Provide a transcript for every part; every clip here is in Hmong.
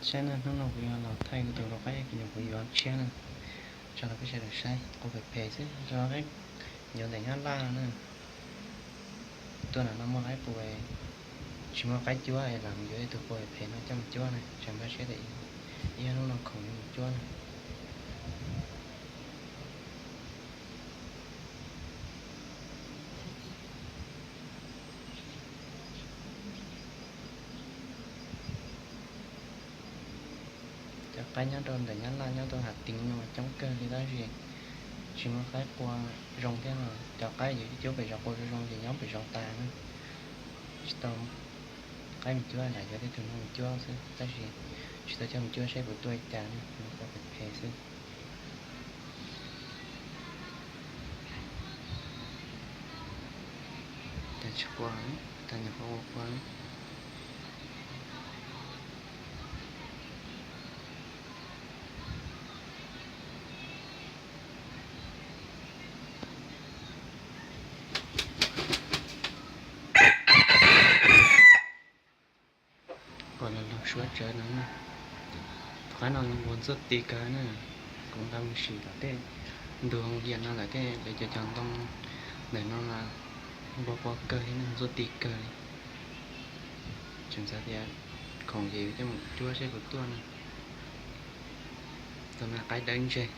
Saib na, hnub no kuv yuav los thaij kuv tus lau qaib kuv nyuam qhuav yuav tshiab na, tso rau peb sawv daws saib. Quas phem phem xwb, rau qaib yuav ntawm Nyab Laj no na. Tuaj nram no muaj qaib puas, tsis muaj qaib cuab es lam yuav ib tug quas phem phem no coj mus cuab na, tsam npaj siab tias ib ob hnub no khoom yuav mus cuab na. Cov qaib nyob rau ntawm Nyab Laj nyob rau Hà Tĩnh no mas coob kawg li tab sis tsis muaj qaib qua zoo thiab no. Cov qaib yuav cuab pem zos qua zoo zoo ces nyob pem zos tas na. Tsis tau, qaib mus cuab lam yuav tej tug no mus cuab xwb tab sis tsis tau coj mus cuab saib puas tuaj li cas na, quas phem phem xwb. Cas tsis qua, cas nyuam qhuav ua qua. Kom los los suav tsawv no na. Tus qaib no zoo nkaus ntxuaj ti kawg na. Kuv nqa mus sim tom tej ntug hoo yam no lawm tej lawv cov cov ntoo ntawm no mas npau qua kawg li na, ntxuaj ti kawg li. Tseem xav tias khoom ces yuav coj mus cuab seb puas tuaj na. Tus no qaib dawb ntseg.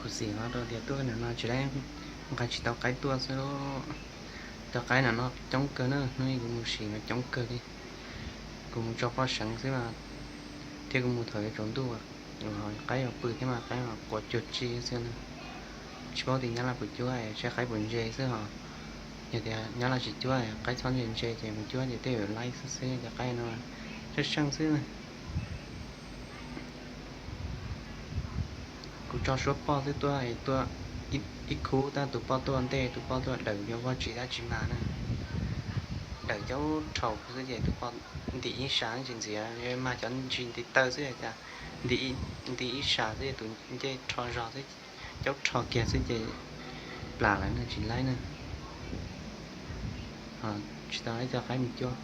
Khuv xim ho rau tias tuaj ntawm no tsis, nqa tsis tau qaib tuaj xwb. Cov qaib ntawm no coob kawg na, hnub ib kuv mus sim mas coob kawg li. Kuv mus tso poj seev xwb mas, thiab kuv mus thaum yuav tsaus ntuj, qaib yuav pw thiab mas qaib mas quas cuag tsi xwb na. Tsis paub tias Nyab Laj puas cuab, saib qaib puas ntse xwb hos. Yog tias Nyab Laj tsis cuab, qaib txhob ntse ntse ces mus cuab ces tej yuav laib xwb xwb, cov qaib no tseej seej xwb. Kuv tso suab poj xwb tuaj, tuaj ib khub tab tus poj tuaj ntej, tus poj tuaj dawm yuav voj tsis tab tsis mag na. Dawm caub rhau xwb ces tus poj ntim ib sab tsis ntxiv, mag cov ntsis nti taw xwb cas ntim ib sab xwb tus ncej rho zog xwb, caub rho kiag xwb ces plam lawm na tsis laib na. Tsis tau ib co qaib mus cuab,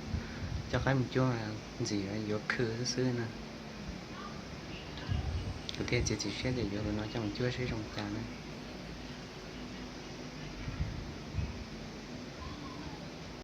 cov qaib mus cuab ntxim yuav khw xwb xwb na. Kuv thiaj txiav txim siab tias yuav tus no coj mus cuab seb zoo cas na.